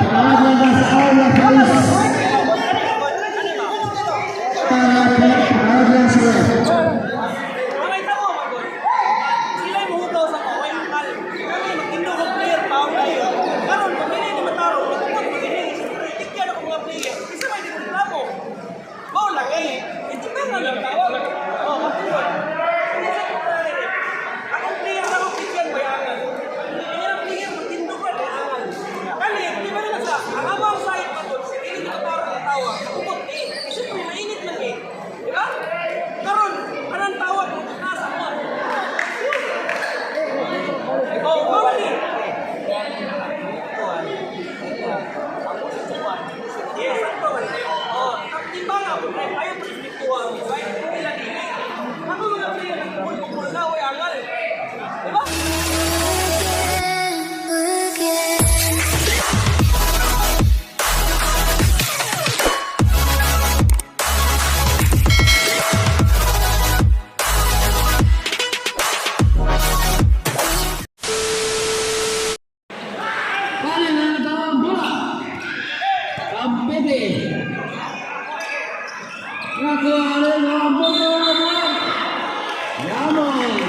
Paawag sa aula sa Paawag sa Mga tao magod. Sila muhugaw sa ko, way akal. Kami magtindo og player pa kayo. Karon kung dili ni mataro, magupot magini, siyempre tigyan ako mga player. Isa may di reklamo. Mao lang eh. Itibangan lang tawag. Oh, mapulot. Ano sa ko pare? Akong player na akong tigyan may angal. Kaya player magtindo ka may angal. Kani, di ba na sa ang among side magod, dili ni mataro ang tawag. Magupot eh. Siyempre mainit man eh. Di ba? Karon, anang tawag mo nasa mo. Oh, mao lagi. Yes, sakto man. Oh, timbang ako, ayaw pa respetuhan, di ba? Ila dili. Ako mga player ng pukul na way angal. Di ba? Again. Kanan ang bola. Kampete. Nakuha rin ang bola. Yamon.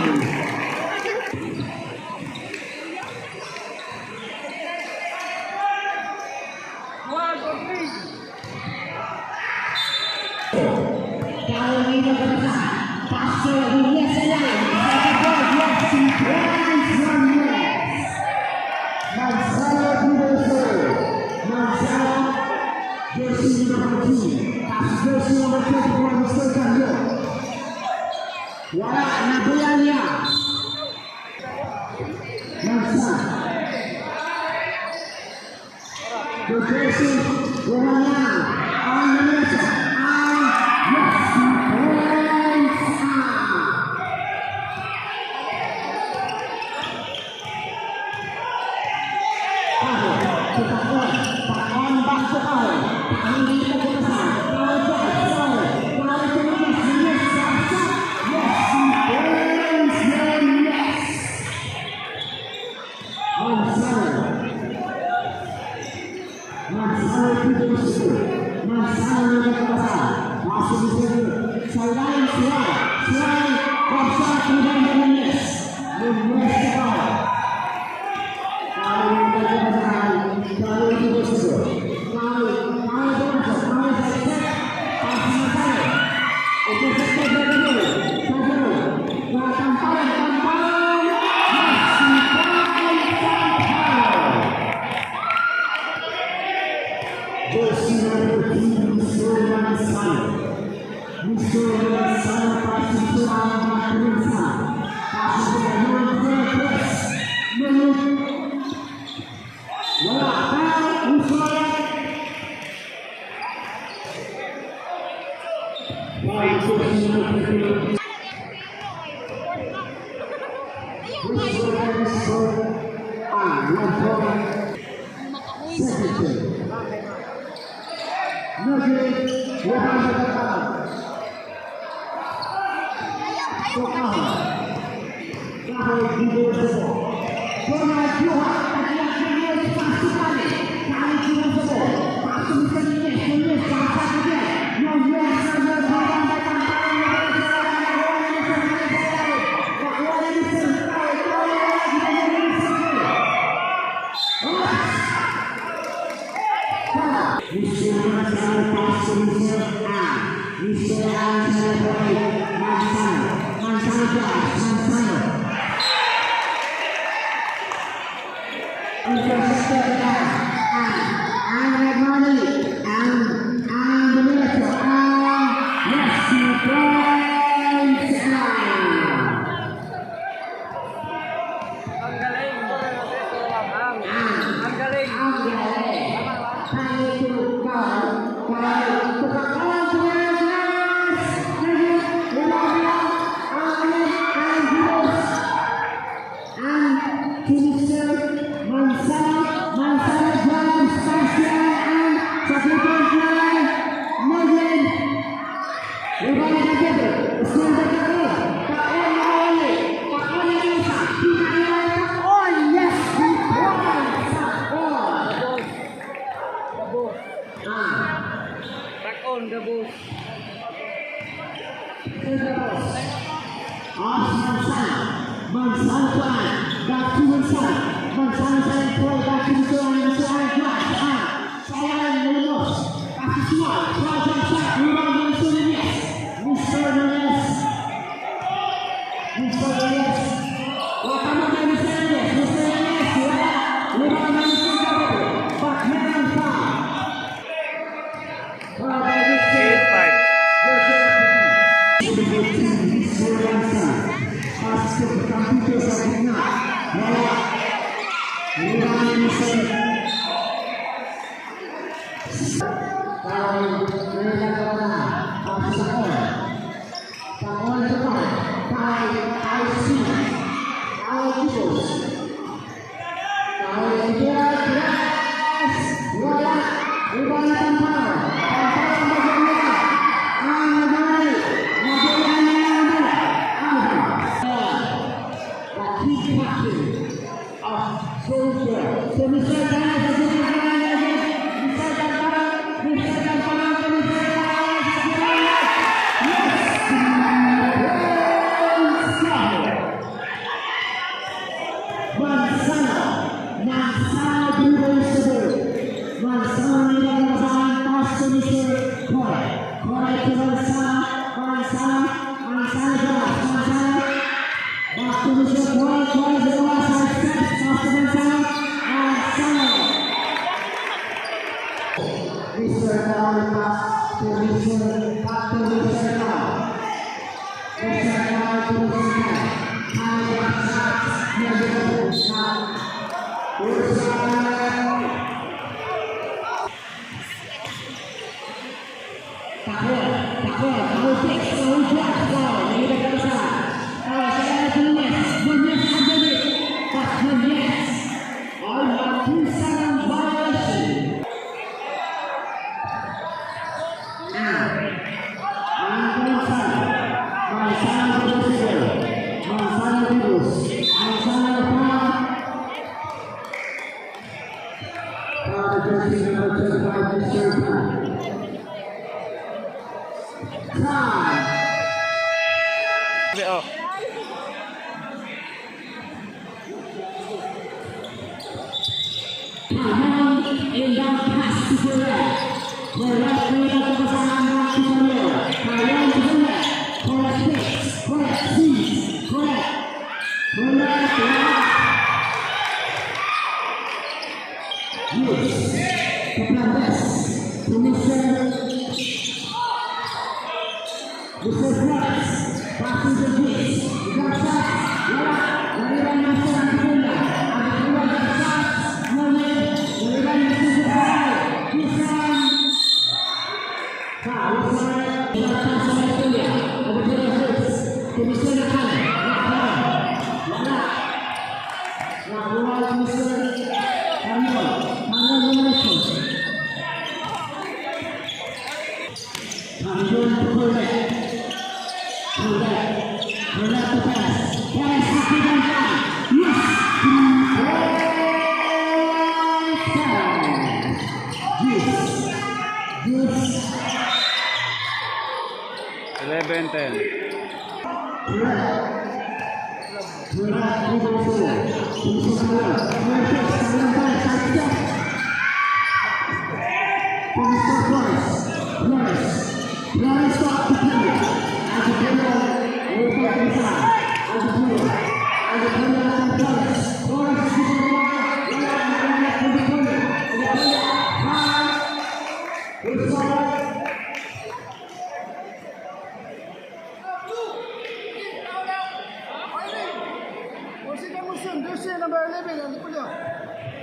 Carolina Gonzalez. Paso yes alive. Yes, yes. Marcelo Pidoso. Marcelo, jersey number 2. Pass jersey number 24, Mr. Carlo. Wala, nabuyan niya. Marcelo. The jersey, wala na. Ang numero, ang yes, points out. Kahoy, to Pakon. Pakon back to Kahoy. Hindi ko pumasa. Kahoy to Kahoy. Kahoy to Nunes. Nunes, shot, shot. Yes, points. Nunes. Manzano. Manzano to Manzano na nagpapasa. Pasok ni Sergio. Sa line, Suay. Suay, off shot, rebound by Nunes. Nunes to Kahoy. Kahoy yung nagpapasahan. Kahoy to Gusto. Kahoy, Kahoy pumasok. Kahoy sa step. Pass Manzano. Intercepted by Danilo. Danilo. Na tampalan, tampalan. Yes, point, Tampalo. Jersey number 15, Mr. Manzano. Mr. Manzano passes to ang Prinsa. Passes to number 3. Minute. Wala. Foul. Mr. Foul, jersey number 15. Mr. Manzano. Ah, 1 point. Second. Nugget, wala sa tapat. So, Kahoy. Kahoy, dito sa ball. Donald Yuha, taglak ng pass to Kali. Kali to the ball. Pass to Mr. Nunes. Nunes, pass again. Nunes, Nunes, rebound by Tamparo. Nakuha ni Mr. Kali. Nakuha ni Mr. Kali. Mr. Manzano pass to Mr. Ang. Mr. Ang sa point. Manzano. Manzano drives. Manzano. Intercepted by Ang. Ang nagmadali. Ang. Ang dumiretso. Ang. Yes, points out. Ang galing. Ang ang galing. Ang galing. Kali to Carl. Carl to Kakon. Yes! Wala na. Ang ang Dios. Ang to Mr. Manzano. Manzano drives. Pass ang sa 3-point line. Nugget. Rebound by Gabriel. Still by Kakon. Kakon nakawali. Kakon na isa. Pinaiwan Kakon. Yes! 3 points. Kakon. Manzano to Ann. Back to Manzano. Manzano sa play. Back to Mr. Ann. Mr. Ann drives. Ann. Sa ilalim, Munoz. Pass to Suarez. Suarez on shot. Rebound by Mr. Nunez. Mr. Nunez. Mr. Nunez. Welcome by Mr. Nunez. Mr. Nunez. Wala. Rebound by Mr. Gabriel. But meron foul. Foul by Mr. 8-5. Mr. Lanza. Pass to computer sa gitna. Wala. Rebound ni Mr. Foul. Meron ka na. Pass sa call. Sa call to call. By IC. Al Gibos. Foul Yes. Wala. Rebound ni Tamparo. Tamparo maganda. Ang nagari. Nagari na ang bola. Alvarez. The key captain of Soldier. So Mr. Dennis has been Mr. Tamparo. Mr. Tamparo to Mr. Dennis. Yes! Manzano. Manzano. Manzano dribbles the ball. Manzano nilalabasan. Pass to Mr. Corey. Corey to Manzano. Manzano. Manzano drives. Manzano. Back to Mr. Corey. Corey sa gawa. Side steps. Pass to Manzano. Manzano. Mr. Corey pass to Mr. Back to Mr. Corey. Mr. Corey to Mr. Corey. Kyle shots. Shot. Usai. Takol, takol, takol six, takol drive, foul, nilagay ka sa. Foul sa kanya Nunez, Nunez underneath, but Nunez ay makusa ng violation. Ah, ang Manzano, Manzano to the Manzano Dibus, Manzano foul. Foul jersey number 25, Mr. Tan. Time. Oh. Ramon inbound pass to Correa. Correa clean up the kasama back to Correa. Correa to Correa. Correa picks. Correa sees. Correa. Correa. Correa. Yes. To Flandes. To Mr. Flores. Passing to Giggs. Got shot. Wala. Nariban Mr. Antipunda. Antipunda got shot. Ngunit. Nariban Mr. Sukaray. Kisan. Foul. Pass sa Antipunda. Over to the Hoops. To Mr. Nakane. Nakane. Wala. Nakuha ni Mr. Panyol. Panyol number. Panyol to Correct. Correct. Correct to pass. Pass to Kidan. Yes! Pass. Yes. Yes. 11-10. Correct. Correct. Move forward. Mr. Panyol. Correct. Panyol side step. For Mr. Flores. Flores. Flores stop to Pena. Antipino will go inside. Antipino. Antipino to Flores. Flores is the ball. Wala na Antipino. Antipino. Foul. Whistle. Muslim, jersey number 11, ano po niya?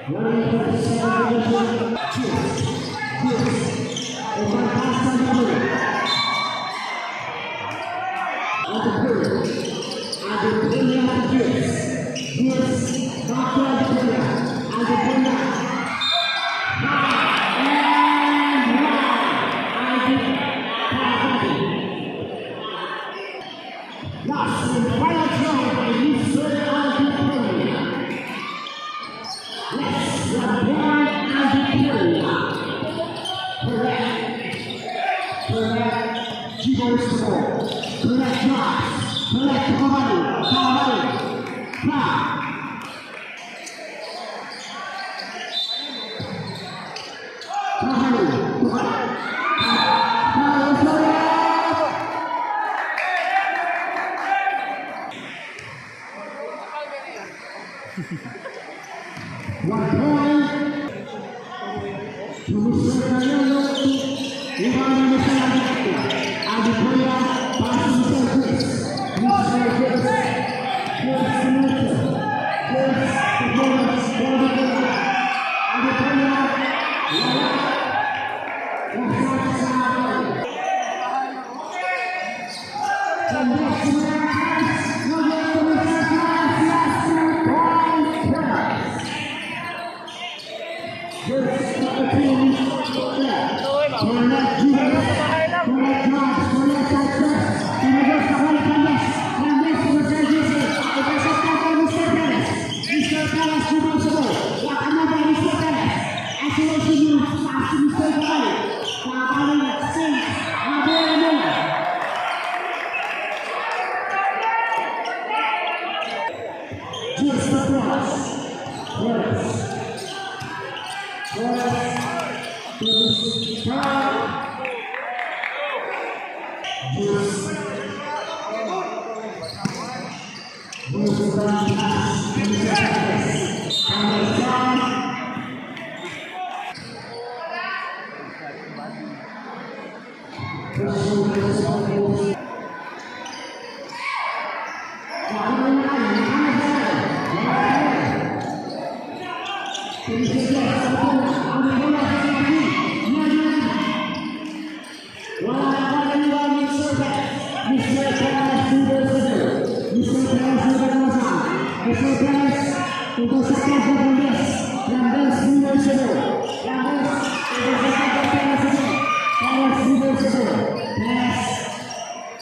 137. Yes. Overpass on the blue. On the blue. Antipino to Gibbs. Gibbs. Back to Antipino. Antipino. And one. Adi. Last and final try by Mr. Antipino. Yes, Labuan Antipino. Correct. Correct. Gibbs the ball. Correct drives. Correct to Cavani. Cavani. Foul. Mahali. Bukan. Foul, sorry. 1 point to Mr. Fernando. Ivan Mr. Aguilar. Aguilar pass to Mr. Chris. Mr. Chris. Chris to Mr. Chris to Flores. Flores. Aguilar. Wala. Wala sa Mr. Flores. Flores. Yes,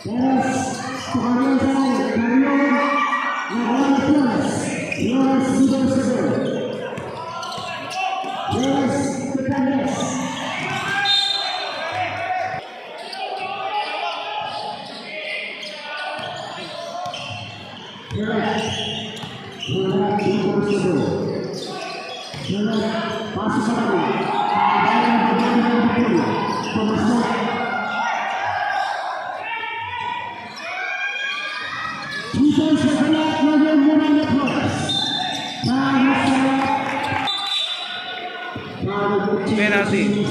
Yes. Penalty.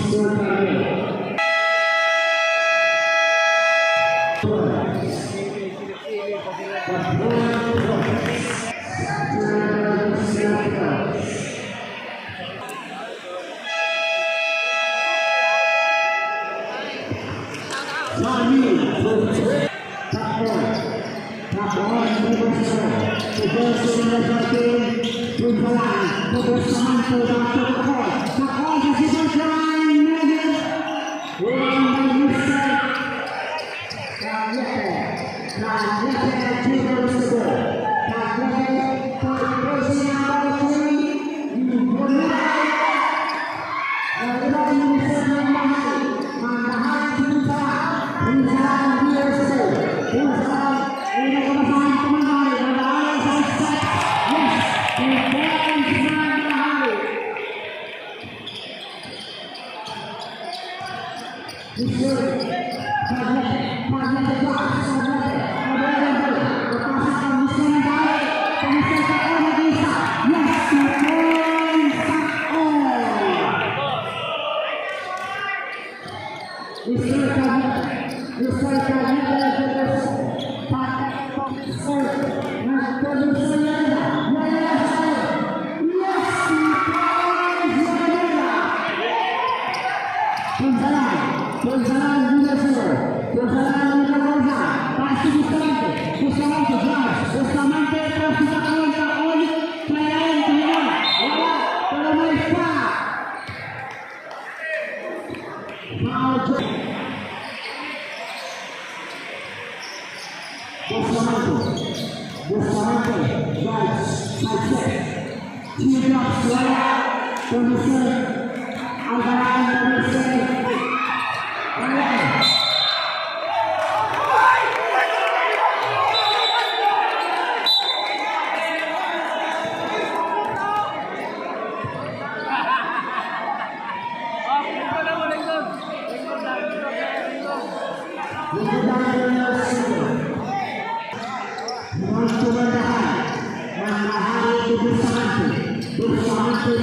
Bustamante.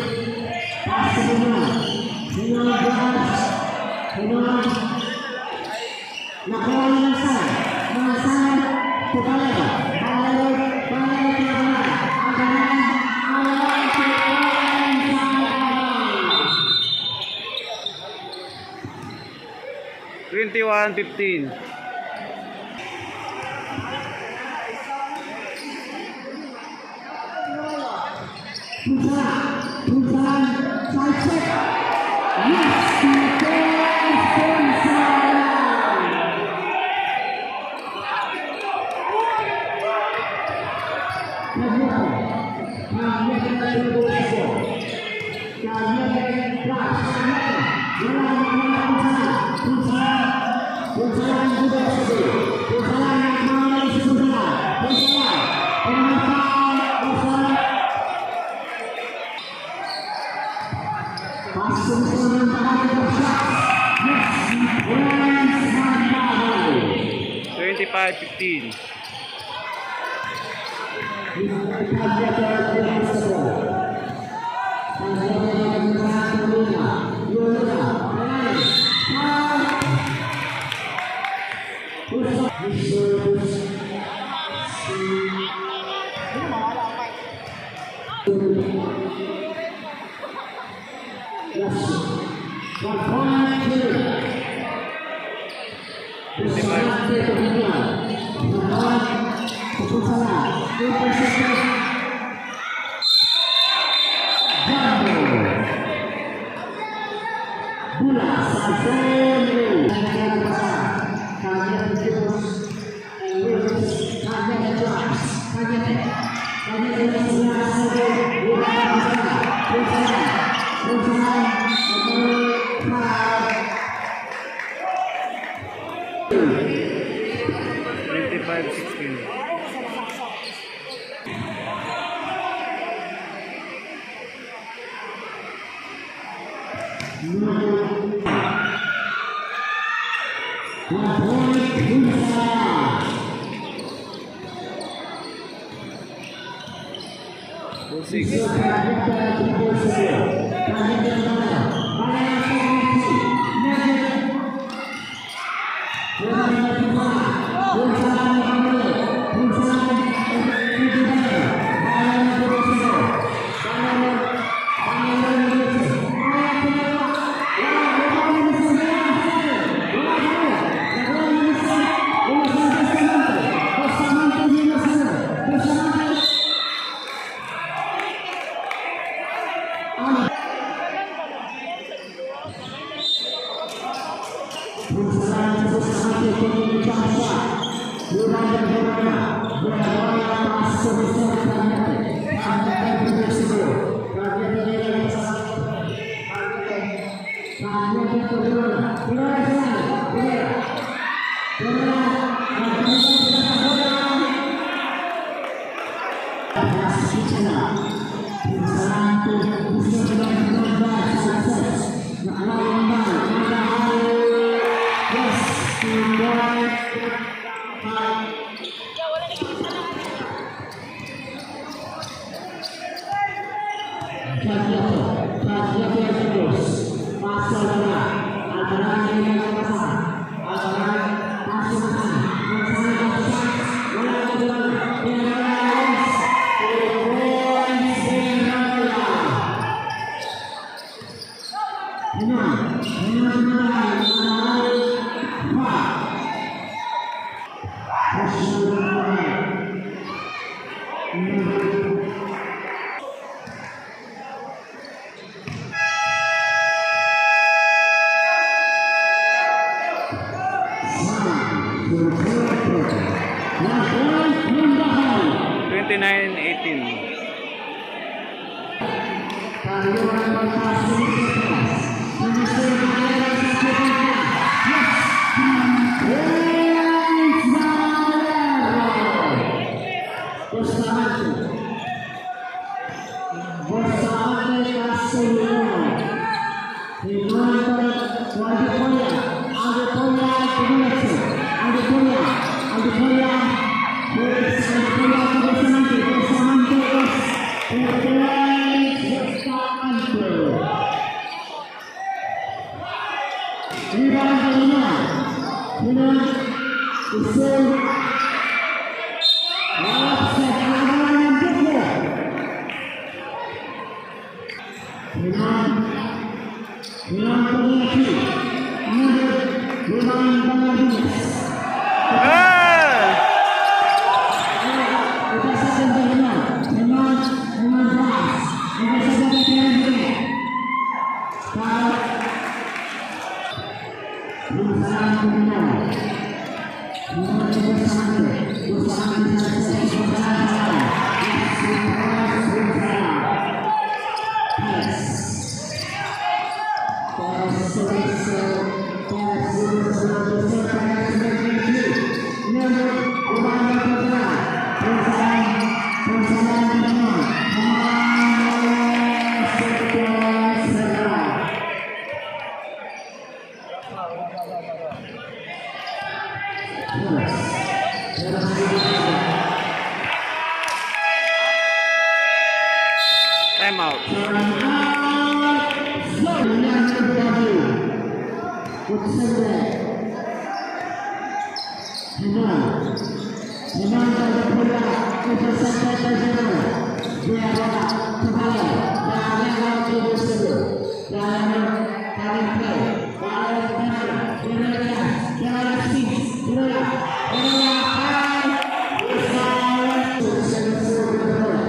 Pass to Hinon. Hinon drives. Hinon. Nakuha ni Mansan. Mansan to Valero. Valero. Valero to Alvarado. Alvarado. Alvarado to Alvarado. 21-15. Punsalan. Punsalan. Side check. Yes! Defense Punsalan. Cañete. Cañete na yung bolso. Cañete. Flash. Cañete. Wala na wala Punsalan. Punsalan. Punsalan University. Punsalan nagmamali si Punsalan. Punsalan. Punsalan. Punsalan. Pass to Mr. Mantahay for shot. Yes! Lance Mantahay. 25-15. Cañete delivers the ball. Cañete to Luna. Luna. Morales. Foul. Mr. Hindi mawala ang mic. Yes. 1 point two. Bustamante to Hinon. Hinon to Punsalan. Intercepted. Jumbo. Bula sa zone. Cañete Diyos. Williams. Cañete drives. Cañete. Cañete na sa Wala Punsalan. Punsalan. Punsalan. Foul. 25-16. 1 point, Punsalan. 6. Cañete Cañete Yes, 2 point 5. Cañete, Cañete Cruz, paso Alvarado, Alvarado nila sa Alvarado, paso Manzana, Manzana paso wala na wala, Perez, 2 points Verola. Hinon, Hinon Manay, Manay, pa. Push Manay. Number 1 point, Mundahan. 29-18. Kaliwa magpass to Mr. Perez. To Mr. Valero sa 2 point. Yes! Yes! Valero! Bustamante. Bustamante Castellano. Hinon to Adepoya. Adepoya to Gulexo. Adepoya. Adepoya. Yes, Adepoya to Bustamante. Bustamante is 2 points. Rebound by Hinon. Hinon is still offset. Agawan ng Buko. Hinon. Hinon to Miyaki. Number, rebound by Martinez. Ah! Interception by Hinon. Hinon, Hinon drives. Interception by Perez. Foul. Gonzalo Hinon. Hinon to Bustamante. Bustamante sa Gonzalo. Yes, Gonzalo. Perez. Perez, Perez, Perez, Perez, Perez, Perez, Number, Rebound by Gonzalo. Gonzalo, Gonzalo Hinon. Gonzalo. Perez. Perez. Time out. Time out. Slow. Kutsende. Hinon. Hinon by the Pula. Intercepted by Zero. Diabola. Tabalo. Diabola to Zero. Diabola. Coming play. Diabola. Diabola. Diabola. Six. Diabola. Diabola. Five. Five. 7, 4. Diabola.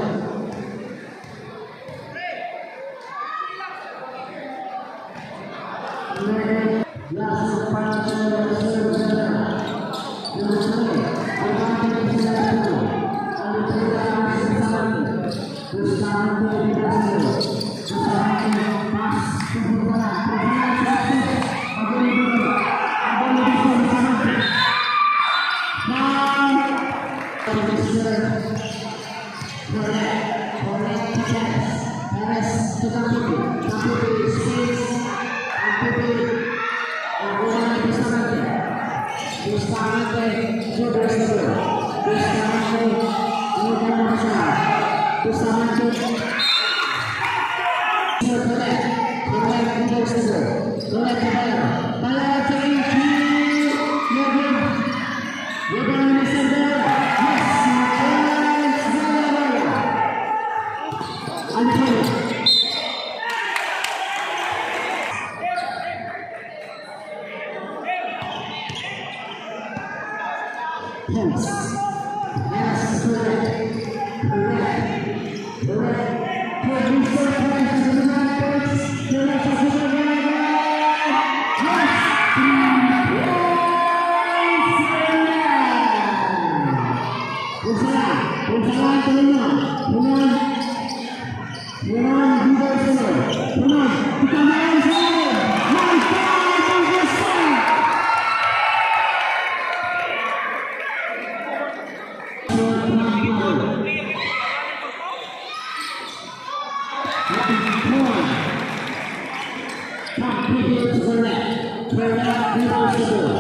Last Perez to Kampipi. Kampipi spins. Kampipi. Nakuha ni Bustamante. Bustamante dribbles the ball. Bustamante. Inikan mo siya. Bustamante. Correct. Correct. Dribbles the ball. Correct to Bayero. Bayero to AQ. No good. Rebound ni Mr. Bayero. Yes. Yes. Bayero. Antonio. Yes. Yes, correct. Correct. Correct. Producer Perez to the Perez. Perez to the Yes. Punsalan. Punsalan Panginoon. Punan. Punan Vivo Senor. Punan. Pitamayan sa akin. My God, Augusta! Player kay One. Top people to correct. Correct, reversible.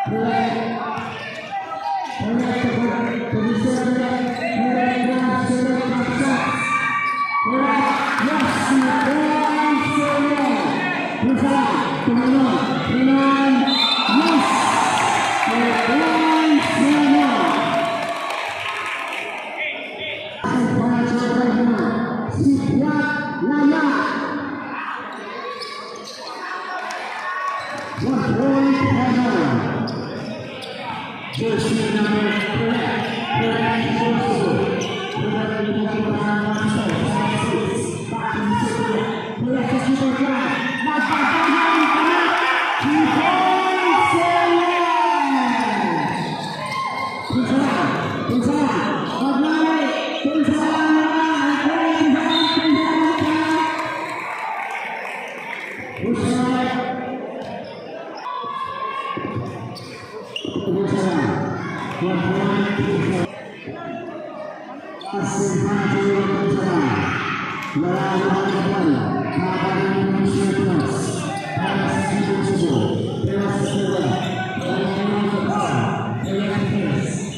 Correct. Correct to correct. To be correct. Correct, yes, correct, top shot. Correct. Yes, yes, correct. Punsalan, Tumanon, Tumanon. Yes. Correct, Tumanon. Siap layak. 1 point Evan. Jersey number correct. Correct also. Correct 6. Back to the correct. Correct to super fly. Nagpapagalan kami. 2 points. Punsalan. Punsalan. Maglari. Punsalan. Punsalan. Punsalan. Punsalan. Punsalan. 1 point. Punsalan. Wala ang kapal. Makaparin ng surplus. Para sa Cebu. Pero sa Cebu. Wala ang kapal. Perez.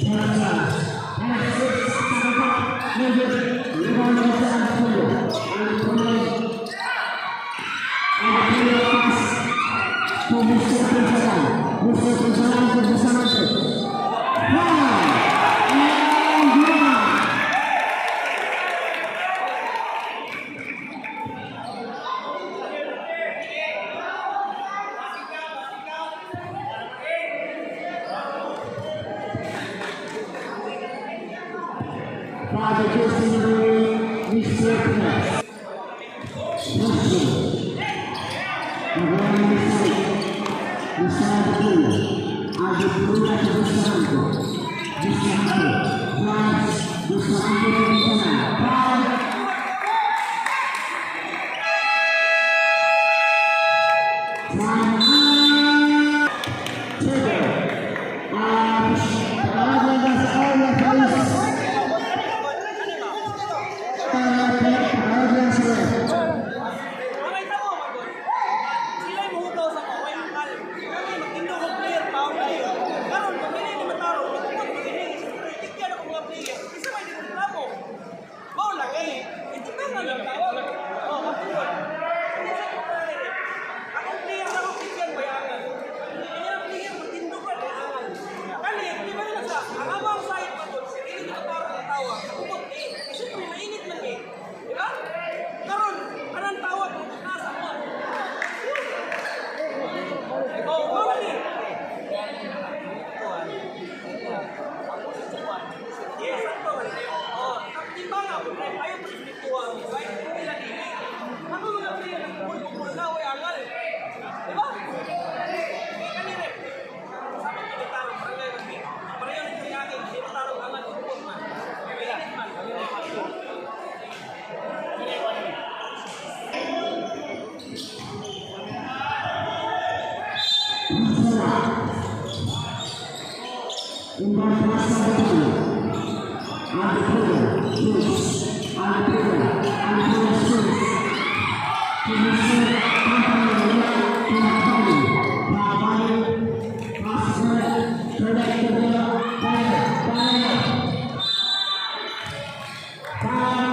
Perez. Perez. Rebound sa Antonio. Antonio. Antonio. By the jersey number 8, Mr. Perez. Wesley. Nakuha ni Mr. Mr. Adepuya. Adepuya to Bustamante. Bustamante. Drives. Bustamante to Bustamante. Foul. Time out. Trigger. Tawagan sa all referees. Tawagan sa ref. Mga tao, magod. Sila muhugaw sa ko, way hangkal. Kami magtindog og player foul dayon. Karon kung dili ni matarong, magupot magini. Siyempre, tigyan ako mga player. Isa may di reklamo. Mao lang eh. Itimbangan lang tawag. Oh, mapugod. Unsa ko pa rin. Akong player na ako tigyan bay angal. Kanya player magtindog ra bay angal. Kani, di ba nila sa ang among side magod, dili ni matarong ang tawag. Magupot eh. Siyempre mainit man eh. Di ba? Karon, kanang tawag mo nasa mo. Oh, mao ni. Yes, ato man. Oh, timbang ako, pre. Ayaw pa sa right? Nila dili. Ako mga player nagpupul-pupul na way angal. Di ba? Eh, kani rep. Sabi ko ni Tarong, barangay man ni. Pareho ni Triagin, di ba Tarong angal upot man. Mainit man. Inbound pass sa Adepuya. Adepuya shoots. Adepuya. Adepuya shoots. To Mr. Pampanilla to Bali. Bali. Pass correct. Correct to the Bali. Bali. Foul.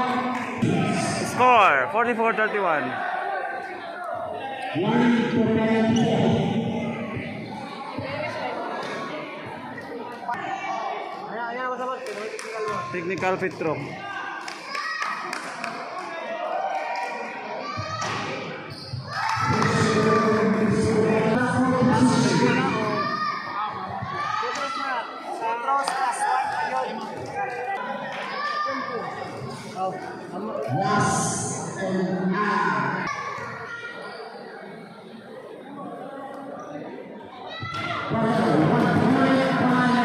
Score, 44-31. Warning for penalty. Ayan, ayan, basta boss. Technical mo. Technical free throw. Throws plus one pa yun. Oh, Last and nine. 1 point by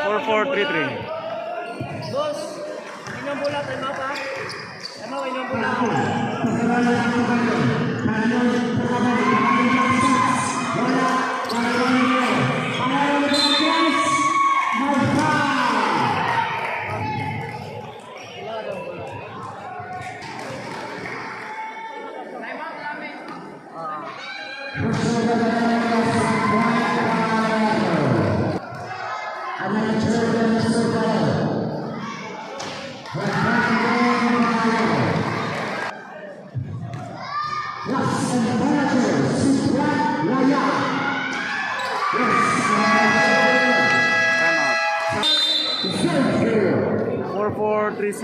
4-4-3-3. Boss, inyong bola, time up ha. Ano, inyong bola. Wala, wala, wala. Panalo ng Chris. No foul. Time out namin. First over the point by Another turn, Mr. Bell. Yes, and manager, Sipran Raya. Yes, Time out. Zone 4. 4-4-3-6.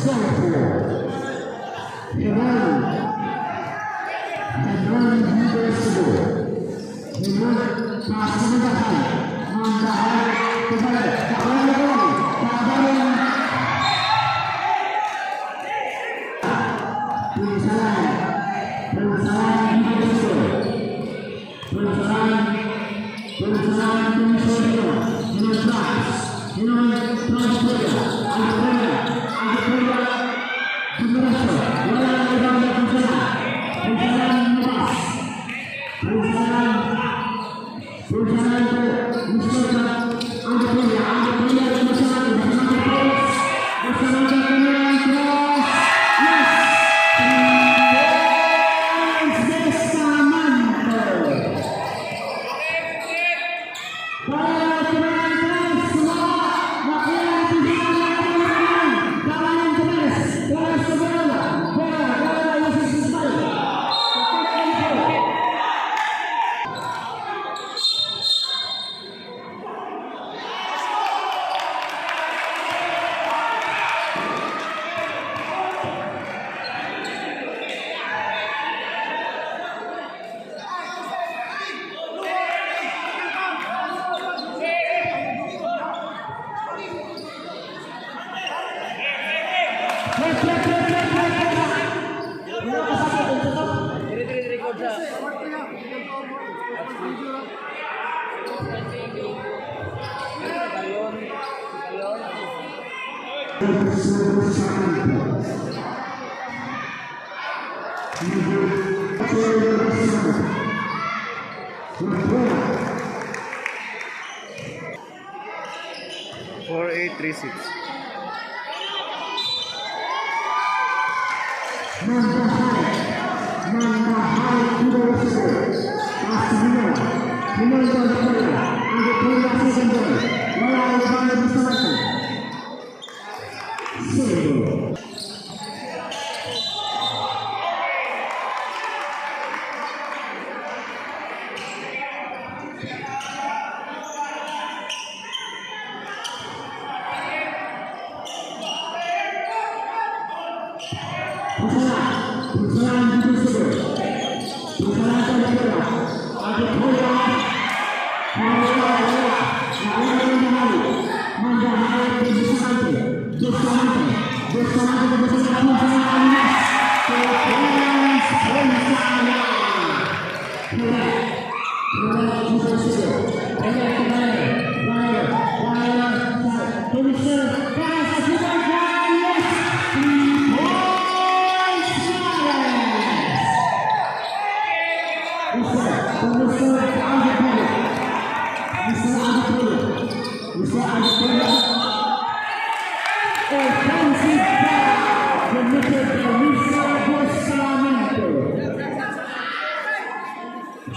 Zone 4. Himon. Himon University. Himon, pass to Mandahay. Mandahay, Tumalik. Pakalagay. Pabalin. Punsalan. Punsalan University. Punsalan. Punsalan University. Hinoy drives. Hinoy drives player. Anatolia. Anatolia. Dumiretso. Wala nang ibang na Punsalan. Punsalan lumabas. Punsalan. Punsalan to Mr. Anatolia. Anatolia to Punsalan. Bustamante cross. Bustamante cross. Yes! Points Bustamante. Para Tumaran Nakuha natin sila ng Kawalan Gomez. Gomez to Bola. Bola. Bola. Yusuf Ismail. 4836. Offensive foul committed by Mr. Bustamante.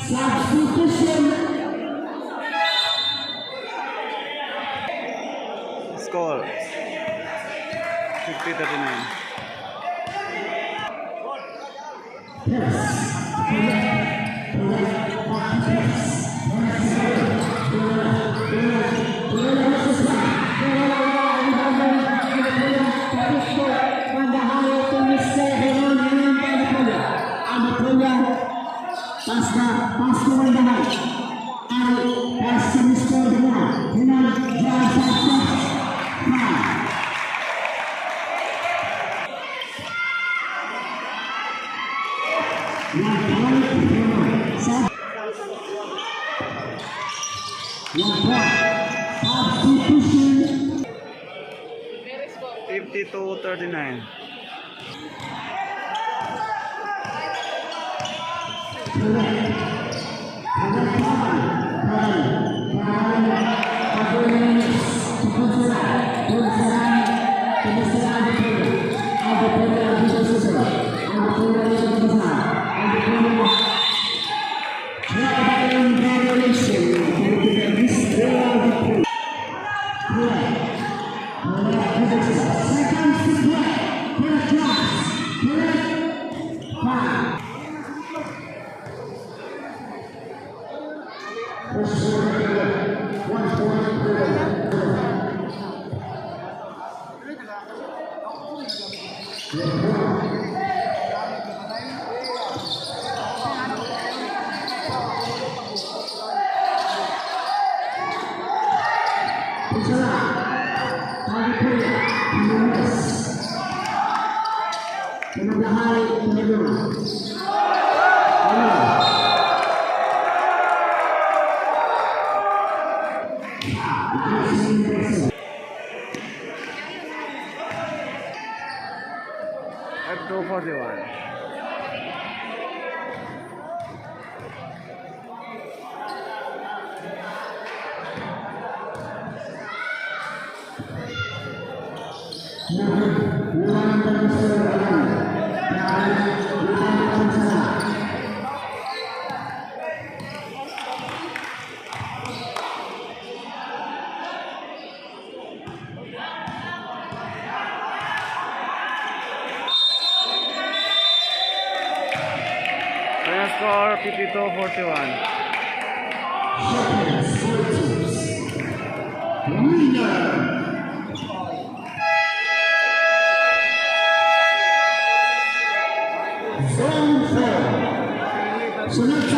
Substitution. Score 50-39. Yes. Correct. Correct. Pass na, pass to Mandahay. Ay, pass to Mr. Bernal. Hinan, John Sanchez. Foul. 1 point, Hinan. 1 point. Substitution. 52-39. Correct. Correct. Foul. Foul. Foul. Foul. To Mr. Adepoyo. Adepoyo, Adepoyo. Traveling violation committed by Mr. Adepoyo. Correct. Correct. Seconds to play. Correct class. Correct. Foul. First quarter, 1 point per. Pusala, Adepoyo, Nunes. Pinagahari, Pinagahari. Ano? 52-41. Final score 52-41. Seconds, 40. Winner. Zone 4. Sunod.